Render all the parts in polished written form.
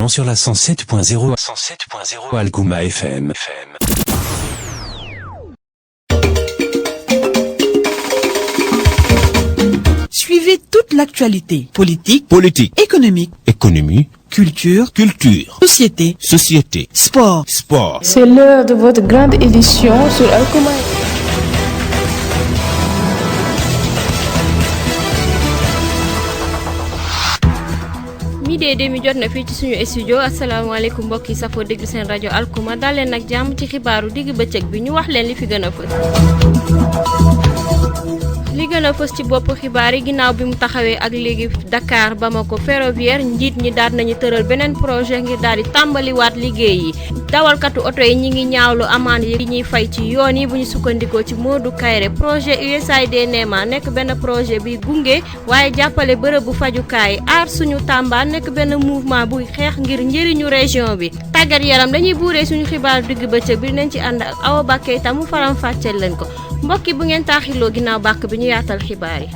présentation sur la 107.0 alkuma FM. Suivez toute l'actualité politique, économique, culture, société, sport. C'est l'heure de votre grande édition sur alkuma. midi demi jot na fii ci suñu studio asalaamaaleykum mbokk yi safoo déglu seen rajo alkuma dal leen nag jàmm ci xibaaru digg bëccëg bi ñu wax leen li fi gën a fës. li gën a fës ci bopp xibaar yi ginnaaw bi mu taxawee ak léegi Dakar Bamako ferroviaire njiit ñi daal nañu tëral beneen projet ngir daal di tàmbaliwaat liggéey yi dawalkatu oto yi ñi ngi ñaawlu amande yi ñuy fay ci yoon yi bu ñu sukkandikoo ci Modou Kayre projet USAID NEMA nekk benn projet bi gunge waaye jàppale bërëbu fajukaay aar suñu Tamba nekk benn mouvement buy xeex ngir njëriñu région bi tàggat yaram dañuy buuree suñu xibaar digg bëccëg bi dinañ ci ànd ak Awa Bakkey tam mu faram fàcceel leen ko mbokki bu ngeen taaxiloo ginnaaw bàkk bi ñu yaatal xibaar yi.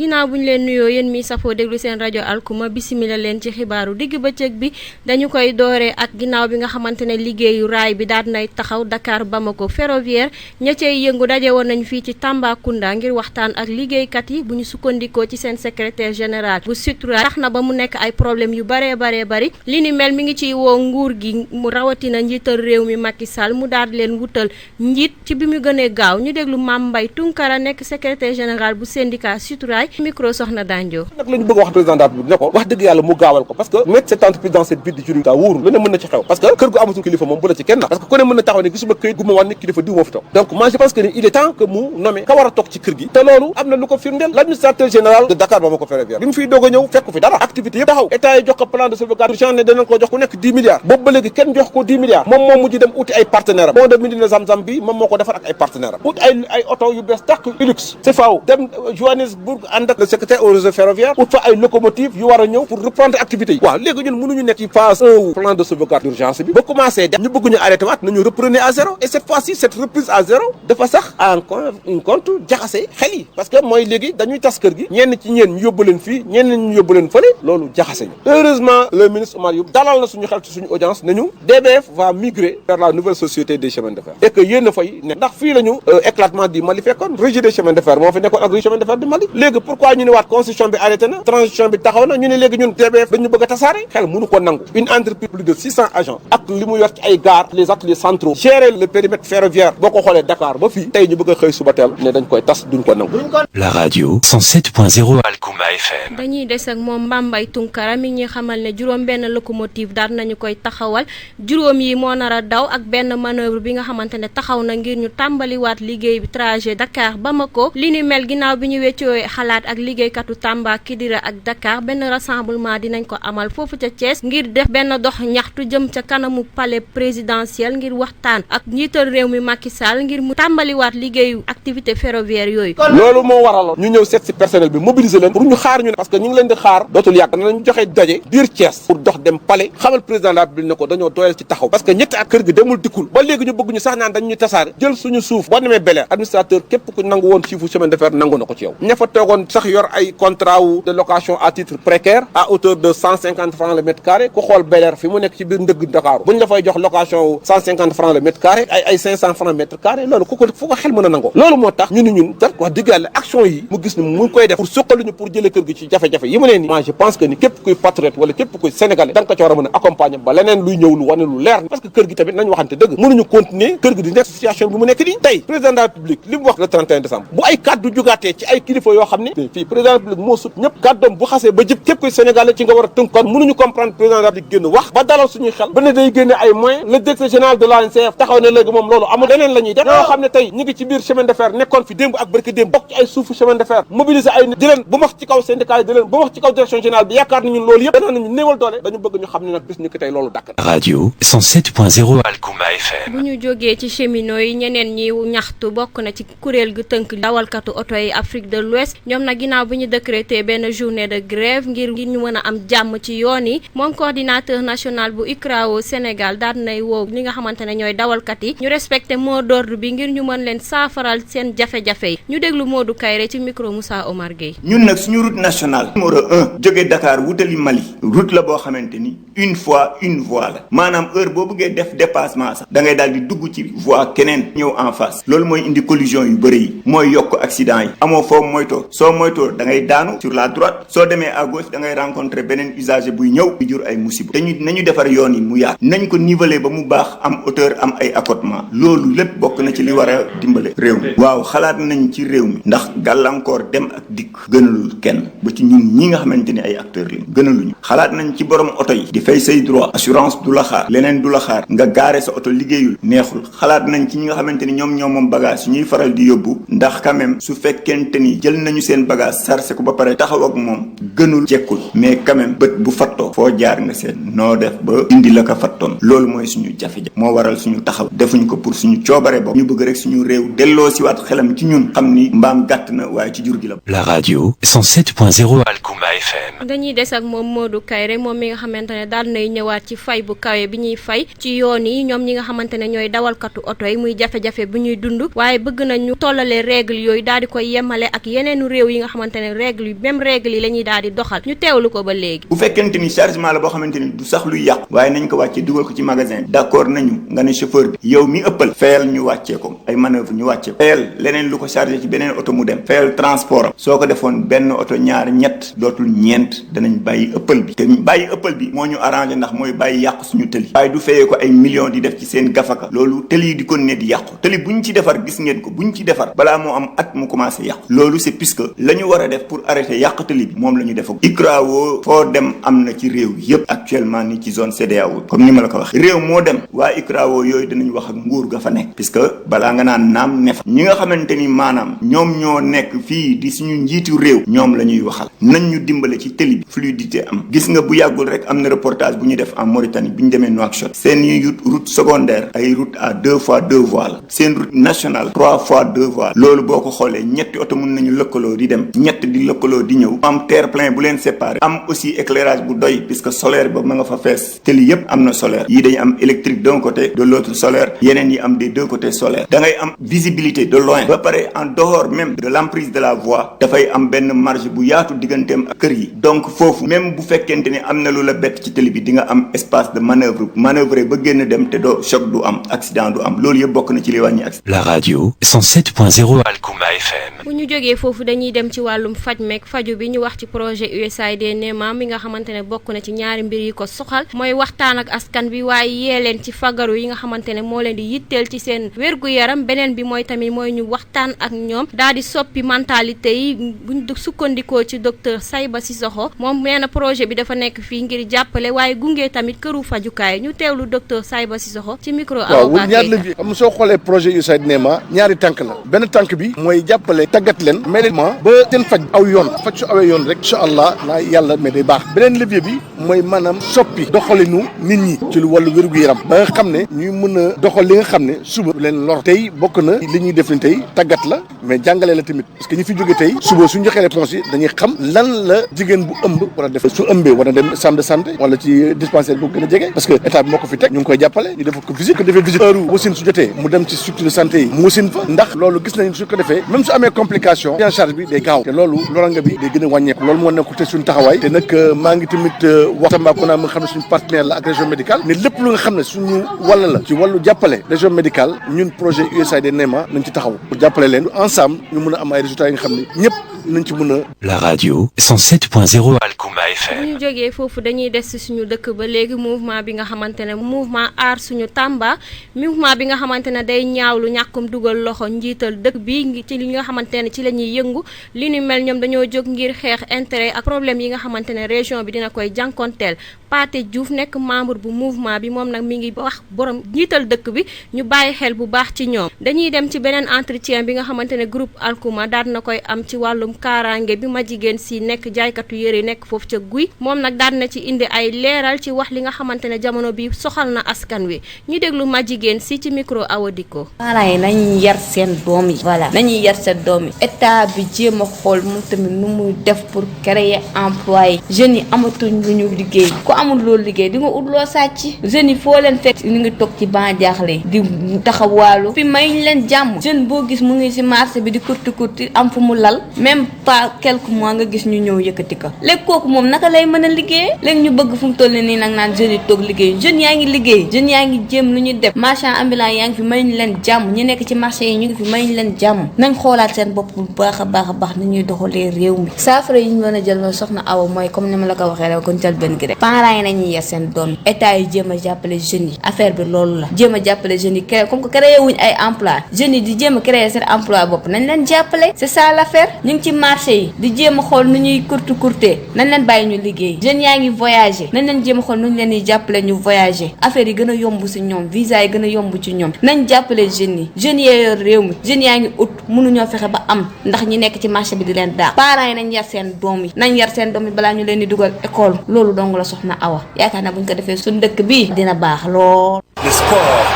ginnaaw bu ñu leen nuyoo yéen mi safoo déglu seen rajo alkuma bisimila leen ci xibaaru digg bëccëg bi dañu koy dooree ak ginnaaw bi nga xamante ne liggéeyu raay bi daal nay taxaw Dakar Bamako ferroviaire ña cay yëngu daje woon nañu fii ci Tambacounda ngir waxtaan ak liggéeykat yi bu ñu sukkandikoo ci seen secrétaire général bu SUTRA tax na ba mu nekk ay problème yu bari li ni mel mi ngi ciy woo nguur gi mu rawatina njiital réew mi Macky Sall mu daal di leen wutal njiit ci bi mu gënee gaaw ñu déglu Mame Mbaye Tunkara nekk secrétaire général bu syndicat SUTRA micro Sokhna dandio nag lañu bëgg wax président de la République ne ko wax dëgg yàlla mu gaawal ko parce que mettre cette entreprise dans cette ville juridique wóorul lu ne mën na ci xew parce que kër gu amatul kilifa moom bu la ci kenn parce que ku ne mën na taxaw ne gisuma këyit gu ma wan ne kilifa diw moo fi toog donc moi je pense que il est temps que mu nommé ka war a toog ci kër gi te loolu am na lu ko firndeel l'administrateur général de Dakar Bamako ferroviaire bi mu fiy doog a ñëw fekku fi dara activité yëpp taxaw état yi jox ko plan de sauvegarde d'urgence ne danañ ko jox ku nekk 10 milliards boobu ba léegi kenn jox ko 10 milliards moom moo mujj dem uti ay partenaire am bon de Médina Zamzam bi moom moo ko defar ak ay partenaire am ut ay oto yu bees tàq Hilux CFAO dem Johannesburg ànd ak le secrétaire au réseau ferroviaire ut fa ay locomotive yu war a ñëw pour reprendre activité yi waaw léegi ñun mënuñu nekk ci phase 1 plan de sauvegarde d'urgence bi ba commencé dem ñu bëgg ñu arrêté waat nañu reprenez à zéro et cette fois-ci cette reprise à zéro dafa sax encore une compte jaxase xel yi parce que mooy léegi dañuy tas kër gi ñenn ci ñeen ñu yóbbu leen fii ñenn ñu yóbbu leen fële loolu jaxase ñu heureusement le ministre Oumar Youm dalal na suñu xel ci suñu audience nañu DBF va migrer vers la nouvelle société des chemins de fer et que yéen a fay ne ndax fii la ñu éclatement du Mali fekkoon régie des chemins de fer moo fi nekkoon ak régie chemin de fer du Mali léegi pourquoi ñu ne waat constitution bi arrêté na transition bi taxaw na ñu ne léegi ñun DBF dañu bëgg a tasaare xel mënu ko nangu une entreprise plus de 600 agents ak li mu yor ci ay gares les ateliers centraux gérer le périmètre ferroviaire boo ko xoolee Dakar ba fii tey ñu bëgg a xëy suba teel ne dañ koy tas duñ ko nangu. La radio 107.0 alkuma FM. dañuy des ak moom Mame Mbaye Tunkara mi ngi xamal ne juróom benn locomotive daal nañu koy taxawal juróom yi moo nar a daw ak benn manœuvre bi nga xamante ne taxaw na ngir ñu tàmbaliwaat liggéey bi trajet Dakar Bamako li ni mel ginnaaw bi ñu weccoo xalaat ak liggéeykatu Tamba Kidira ak Dakar benn rassemblement dinañ ko amal foofu ca Thiès ngir def benn dox ñaxtu jëm ca kanamu palais présidentiel ngir waxtaan ak njiital réew mi Macky Sall ngir mu tàmbaliwaat liggéeyu activité ferroviaire yooyu. loolu moo waraloon ñu ñëw seet si personnel bi mobiliser leen pour ñu xaar ñu ne parce que ñu ngi leen di xaar dootul yàgg danañ joxe daje biir Thiès pour dox dem palais xamal président de la République ne ko dañoo doyal ci taxaw parce que ñetti at kër gi demul dikkul ba léegi ñu bëgg ñu sax naan dañ ñu tasaare jël suñu suuf boo demee Bel Air administrateur képp ku nangu woon chiffre chemin de fer nangu na ko ci yow ña fa toogoon sax yor ay contrat de location à titre précaire à hauteur de 150 francs le mètre carré ku xool Bel Air fi mu nekk ci biir ndëgg Dakar buñ la fay jox location 150 francs le mètre carré ay 500 francs mètre carré loolu ku ko fu ko xel mën a nangoo loolu moo tax ñu ni ñun dat wax dëgg yàlla action yi mu gis ni mu ngi koy def pour suqaluñu pour jëlee kër gi ci jafe-jafe yi mu ne ni moi je pense que ni képp kuy patriote wala képp kuy sénégalais da nga ko ci war a mën a accompagner ba leneen luy ñëw lu wane lu leer parce que kër gi tamit nañu waxante dëgg mënuñu continuer kër gi di nekk situation bi mu nekk nii tey président de la République li mu wax le 31 décembre bu ay kàddu jugaatee ci ay kilifa yoo xam ne fii président de la République moo sut ñëpp kàddoom bu xasee ba jëp képp kuy sénégalais ci nga war a tënk kon mënuñu comprendre président de la République génn wax ba dalal suñuy xel ba ne day génne ay moyens le directeur général de l'ANCF taxaw ne léegi moom loolu amul leneen la ñuy def ñoo xam ne tey ñu ngi ci biir chemin de fer nekkoon fi démb ak barki démb bokk ci ay suufu chemin de fer mobiliser ay nit di leen bu wax ci kaw syndicat yi di leen bu wax ci kaw direction générale bi yaakaar nañu loolu yëpp dana nañu néewal doole dañu bëgg ñu xam ne nag bis ñu ko tey loolu dakk radio 107.0 alkuma FM. bu ñu jógee ci cheminots yi ñeneen ñi ñaxtu bokk na ci kuréel gu tënk dawalkatu oto yi Afrique de l'Ouest ñoom itam nag ginnaaw bi ñu décrété benn journée de grève ngir ñu mën a am jàmm ci yoon yi moom coordinateur national bu UCRAO Sénégal daal nay woo li nga xamante ne ñooy dawalkat yi ñu respecté mot d'ordre bi ngir ñu mën leen saafaral seen jafe-jafe yi ñu déglu Modou Kayre ci micro Moussa Omar Gueye. ñun nag suñu route nationale numéro 1 jóge Dakar wutali Mali route la boo xamante ni une fois une voie la maanaam heure boo bëggee def dépassement sax da ngay daal di dugg ci voie keneen ñëw en face loolu mooy indi collision yu bëri yi mooy yokk accident yi amoo foo moytoo soo moytoo da ngay daanu sur la droite soo demee à gauche da ngay rencontrer beneen usager buy ñëw di jur ay musiba te nañu defar yoon yi mu yaatu nañ ko niveler ba mu baax am hauteur am ay accotement loolu lépp bokk na ci li war a dimbale réew mi waaw xalaat nañ ci réew mi ndax gàllankoor dem ak dikk gënalul kenn ba ci ñun ñi nga xamante ni ay acteurs lañ gënaluñu xalaat nañ ci borom oto yi di fay say droit assurance du la xaar leneen du la xaar nga gaare sa oto liggéeyul neexul xalaat nañ ci ñi nga xamante ni ñoom moom bagage su ñuy faral di yóbbu ndax quand même su fekkente ni jël nañu seen bagage sarse ko ba pare taxaw ak moom gënul jekkul mais quand même bët bu fattoo foo jaar nga seen noo def ba indi la ko fattoon loolu mooy suñu jafe-jafe moo waral suñu taxaw defuñ ko pour suñu coobare bopp ñu bëgg rek suñu réew delloo si waat xelam ci ñun xam ni mbaam gàtt na waaye ci jur gi la. La radio 107.0 Alkuma FM. dañuy des ak moom Modou Kayre moom mi nga xamante ne daal nay ñëwaat ci fay bu kawe bi ñuy fay ci yoon yi ñoom ñi nga xamante ne ñooy dawalkatu oto yi muy jafe-jafe bu ñuy dund waaye bëgg nañu tollale règle yooyu daal di koy yemale ak yeneenu réew yi nga xamante ne règle yi même règle yi la ñuy daal di doxal ñu teewlu ko ba léegi. bu fekkente ni chargement la boo xamante ni du sax luy yàqu waaye nañ ko wàccee dugal ko ci magasin d'accord nañu nga ne chauffeur bi yow mi ëppal fayal ñu wàccee ko ay manœuvre ñu wàccee ko fayal leneen lu ko chargé ci beneen oto mu dem fayal transport soo ko defoon benn oto ñaar ñett dootul ñeent danañ bàyyi ëppal bi te bàyyi ëppal bi moo ñu arrangé ndax mooy bàyyi yàqu suñu tëli waaye du fayee ko ay millions di def ci seen gafaka loolu tëli yi di ko ne di yàqu tëli buñ ci defar gis ngeen ko buñ ci defar balaa moo am at mu commencé yàqu loolu c'est puisque la ñu war a def pour arrêter yàq tëli bi moom la ñu defag UCRAO foo dem am na ci réew yépp actuellement ni ci zone CEDEAO comme ni ma la ko wax réew moo dem waa UCRAO yooyu danañ wax ak nguur ga fa nekk puisque balaa nga naan naam ne fa ñi nga xamante ni maanaam ñoom ñoo nekk fii di suñu njiitu réew ñoom la ñuy waxal nañ ñu dimbale ci tëli bi fluidité am gis nga bu yàggul rek am na reportage bu ñu def en Mauritanie bu ñu demee Nouakchott seen route secondaire ay route à 2x2 voies la seen route nationale 3x2 voies loolu boo ko xoolee ñetti oto mun nañu lëkkaloo di dem ñett di lëkkaloo di ñëw am terre-plein bu leen séparé am aussi éclairage bu doy puisque solaire ba ma nga fa fees tëli yépp am na solaire yii dañu am électrique d'un côté de l'autre solaire yeneen yi am des deux côtés solaire da ngay am visibilité de loin ba pare en dehors même de l'emprise de la voie dafay am benn marge bu yaatu digganteem ak kër yi donc foofu même bu fekkente ni am na lu la bett ci tëli bi di nga am espace de manœuvrer ba génn dem te doo choc du am accident du am loolu yëpp bokk na ci li wàññi accident. La radio 107.0 Alkuma FM. bu ñu jógee foofu dañuy dem ci wàllum faj meeg faju bi ñu wax ci projet USAID NEMA mi nga xamante ne bokk na ci ñaari mbir yi ko soxal mooy waxtaan ak askan bi waaye yee leen ci fagaru yi nga xamante ne moo leen di yitteel ci seen wér-gu-yaram beneen bi mooy tamit mooy ñu waxtaan ak ñoom daal di soppi mentalité yi buñ sukkandikoo ci docteur Sayba Sissoko moom nee na projet bi dafa nekk fii ngir jàppale waaye gunge tamit këru fajukaay ñu teewlu docteur Sayba Sissoko ci micro. waaw ñaar la bi xam soo xoolee projet USAID NEMA ñaari tànk la benn tànk bi mooy jàppale tàggat leen mais ba seen faj aw yoon faj su awee yoon rek incha allah naa yàlla mais day baax beneen levier bi mooy maanaam soppi doxalinu nit ñi ci lu wàllu wér-gu-yaram ba nga xam ne ñuy mën a doxal li nga xam ne suba leen lor tey bokk na li ñuy def ni tey tàggat la mais jàngale la tamit parce que ñi fi jóge tey suba suñu joxee réponse yi dañuy xam lan la jigéen bu ëmb war a def su ëmbee war a dem centre de santé wala ci dispensaire bu gën a jege parce que état bi moo ko fi teg ñu ngi koy jàppale ñu def ko visite ko defee visite heure wasin su jotee mu dem ci structure de santé yi mu wasin fa ndax loolu gis nañ su ko defee même su amee complication en charge bi day gaaw te loolu loranga bi day gën a wàññeeku loolu moo nekk te suñu taxawaay te nag maa ngi tamit wax Tambacounda mu nga xam ne suñu partenaire la ak région médicale ne lépp lu nga xam ne suñu wàll la ci wàllu jàppale région médicale ñun projet USAID NEMA nañ ci taxaw pour jàppale leen ensemble ñu mën a am ay résultats yi nga xam ne ñëpp nañ ci mën a. La radio 107.0 Alkuma FM. bu ñu jógee foofu dañuy des ci suñu dëkk ba léegi mouvement bi nga xamante ne mouvement aar suñu Tamba mouvement bi nga xamante ne day ñaawlu ñàkkum dugal loxo njiital dëkk bi ci li nga xamante ne ci la ñuy yëngu li ni mel ñoom dañoo jóg ngir xeex intérêt ak problème yi nga xamante ne région bi dina koy jànkonteel Pathé Diouf nekk membre bu mouvement bi moom nag mi ngi wax borom njiital dëkk bi ñu bàyyi xel bu baax ci ñoom dañuy dem ci beneen entretien bi nga xamante ne groupe Alkuma daal na koy am ci wàllum kaaraange bi ma jigéen si nekk jaaykatu yëre nekk foofu ca guy moom nag daan na ci indi ay leeral ci wax li nga xamante ne jamono bi soxal na askan wi ñu déglu ma jigéen si ci micro awadiko. parents yi nañuy yar seen doom yi voilà nañuy yar seen doom yi état bi jéem a xool mu tamit nu muy def pour créer emploi yi jeunes yi amatuñ lu ñu liggéey ku amul loolu liggéey di nga ut loo sàcc jeunes yi foo leen fekk ñu ngi toog ci ban jaaxle di taxawaalu fi may leen jàmm jeune boo gis mu ngi si marché bi di kurti am fu mu lal même pas quelques mois nga gis ñu ñëw yëkkati ko léegi kooku moom naka lay mën a liggéey léegi ñu bëgg fu mu toll nii nag naan jeunes yi toog liggéey jeunes yaa ngi liggéey jeunes yaa ngi jéem lu ñu def marchand ambulant yaa ngi fi may leen jàmm ñu nekk ci marché yi ñu ngi fi may leen jàmm nañ xoolaat seen bopp bu baax a baax ni ñuy doxalee réew mi saafara yi ñu mën a jël mooy soxna Awa mooy comme ni ma la ko waxee rek kon jël benn gi rek parents yi nañuy yar seen doom état yi jéem a jàppale jeunes yi affaire bi loolu la jéem a jàppale jeunes yi créé comme que créé wuñ ay emploi jeunes yi di jéem a créer seen emploi bopp nañ leen jàppale c'est ça l'affaire ñu ngi ci marché yi di jéem a xool nu ñuy kurtee nañ leen bàyyi ñu liggéey jeunes yaa ngi voyager nañ leen jéem a xool nu ñu leen di jàppale ñu voyager affaire yi gën a yomb si ñoom visa yi gën a yomb ci ñoom nañ jàppale jeunes yi jeunes yee yor réew mi jeunes yaa ngi ut mënuñoo fexe ba am ndax ñi nekk ci marché bi di leen daax parents yi nañ yar seen doom yi nañ yar seen doom yi balaa ñu leen di dugal école loolu dong la soxna Awa yaakaar naa buñ ko defee suñ dëkk bi dina baax lool. Le sport.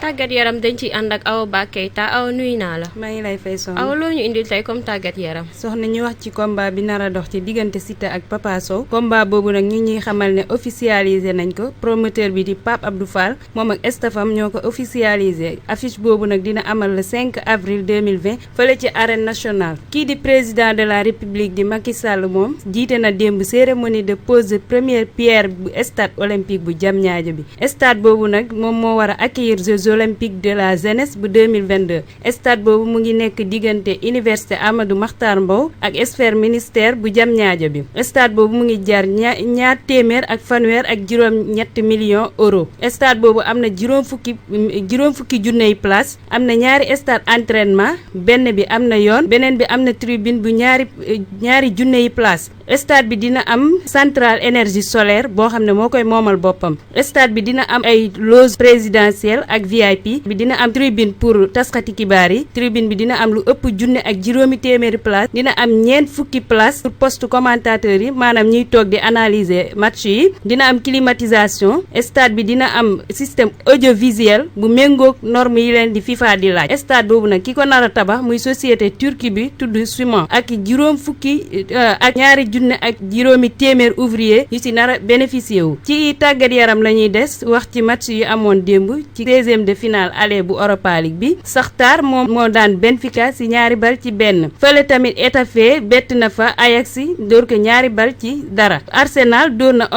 tàggat yaram dañ ciy ànd ak Awa Ba Keita Awa nuyu naa la. maa ngi lay fay soxna. Awa loo ñu indil tey comme tàggat yaram. soxna ñu wax ci combat bi nar a dox ci diggante Siteu ak Papa Sow. combat boobu nag ñi ñuy xamal ne officialisé nañ ko promoteur bi di Pape Abdou Fall moom ak staffam ñoo ko officialisé affiche boobu nag dina amal le 5 avril 2020 fële ci arène nationale. kii di président de la république di Macky Sall moom jiite na démb cérémonie de pose de première pierre bu stade olympique bu Diamniadio bi stade boobu nag moom moo war a accueillir Jeux olympiques de la jeunesse bu 2022 stade boobu mu ngi nekk diggante université Amadou Mahtar Mbow ak sphère ministère bu Diamniadio bi stade boobu mu ngi jar ñaar téeméer ak fanweer ak juróom-ñetti millions euros stade boobu am na juróom fukki junney place am na ñaari stade entraînement benn bi am na yoon beneen bi am na tribune bu ñaari junney place stade bi dina am centrale énergie solaire boo xam ne moo koy moomal boppam stade bi dina am ay loge présidentielle ak VIP bi dina am tribune pour taskati xibaar yi tribune bi dina am lu ëpp junne ak juróomi téeméeri place dina am ñeent fukki place pour poste commentateur yi maanaam ñiy toog di analyser match yi dina am climatisation stade bi dina am système audiovisuel bu méngoog norme yi leen di FIFA di laaj stade boobu nag ki ko nar a tabax muy société turque bi tudd Suman ak juróom fukki ak ñaari junne ak juróomi téeméer ouvrier yu ci nar a bénéficié wu ci tàggat yaram la ñuy des wax ci match yu amoon démb ci 16e de finale aller bu Europa League bi Shakhtar moom moo daan Benfica ci ñaari bal ci benn fële tamit Étafé bett na fa Ajax dóor ko ñaari bal ci dara Arsenal dóor na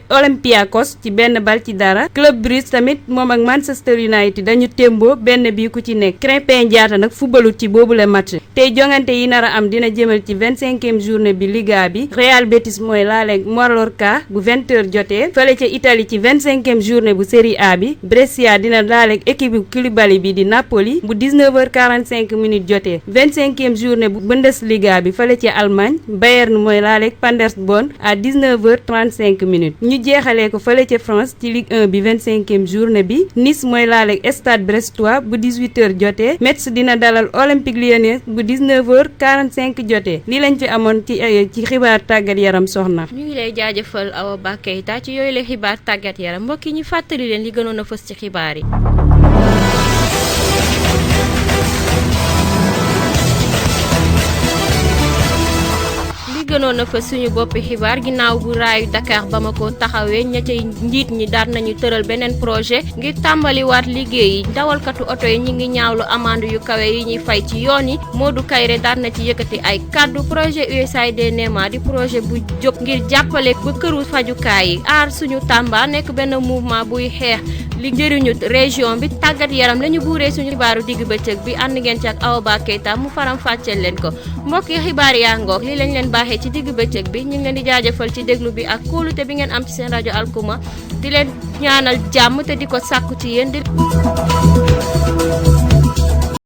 Olympiakos ci benn bal ci dara Club Brugge tamit moom ak Manchester United dañu témboo benn bii ku ci nekk Krépin Diatta nag fubalut ci boobule match tey jongante yi nar a am dina jëmal ci 25e journée bi Liga bi Real Betis mooy laaleeg Mallorca bu 20h jotee fële ca Italie ci 25e journée bu Serie A bi Brescia dina laaleeg équipe bu Koulibaly bi di Napoli bu 19h45 minutes jotee 25e journée bu Bundesliga bi fële ca Allemagne Bayern mooy laaleeg Paderborn à 19h35 minutes ñu jeexalee ko fële ca France ci Ligue 1 bi 25e journée bi Nice mooy laaleeg Stade Brestois bu 18h jotee Metz dina dalal Olympique Lyonnais bu 19h45 jotee li lañ fi amoon ci xibaar tàggat yaram soxna. ñu ngi lay jaajëfal Awa Ba Keita ci yooyu la xibaar tàggat yaram mbokk yi ñu fàttali leen li gënoon a fës ci xibaar yi. gënoon na fa suñu boppi xibaar ginnaaw bu raayu Dakar Bamako taxawee ña cay njiit ñi daan nañu tëral beneen projet ngir tàmbaliwaat liggéey yi dawalkatu oto yi ñi ngi ñaawlu amande yu kawe yi ñuy fay ci yoon yi Modou Kayre daan na ci yëkkati ay kaddu projet USAID NEMA di projet bu jóg ngir jàppale ba këru fajukaay yi aar suñu Tamba nekk benn mouvement buy xeex li njëriñu région bi tàggat yaram lañu buuree suñu xibaaru digg bëccëg bi ànd ngeen ci ak Awa Ba Keita mu faram fàcceel leen ko mbokk yi xibaar yaa ngoog li lañ leen baaxee ci digg bëccëg bi ñu ngi leen di jaajëfal ci déglu bi ak kóolute bi ngeen am ci seen rajo alkuma di leen ñaanal jàmm te di ko sàkku ci yéen di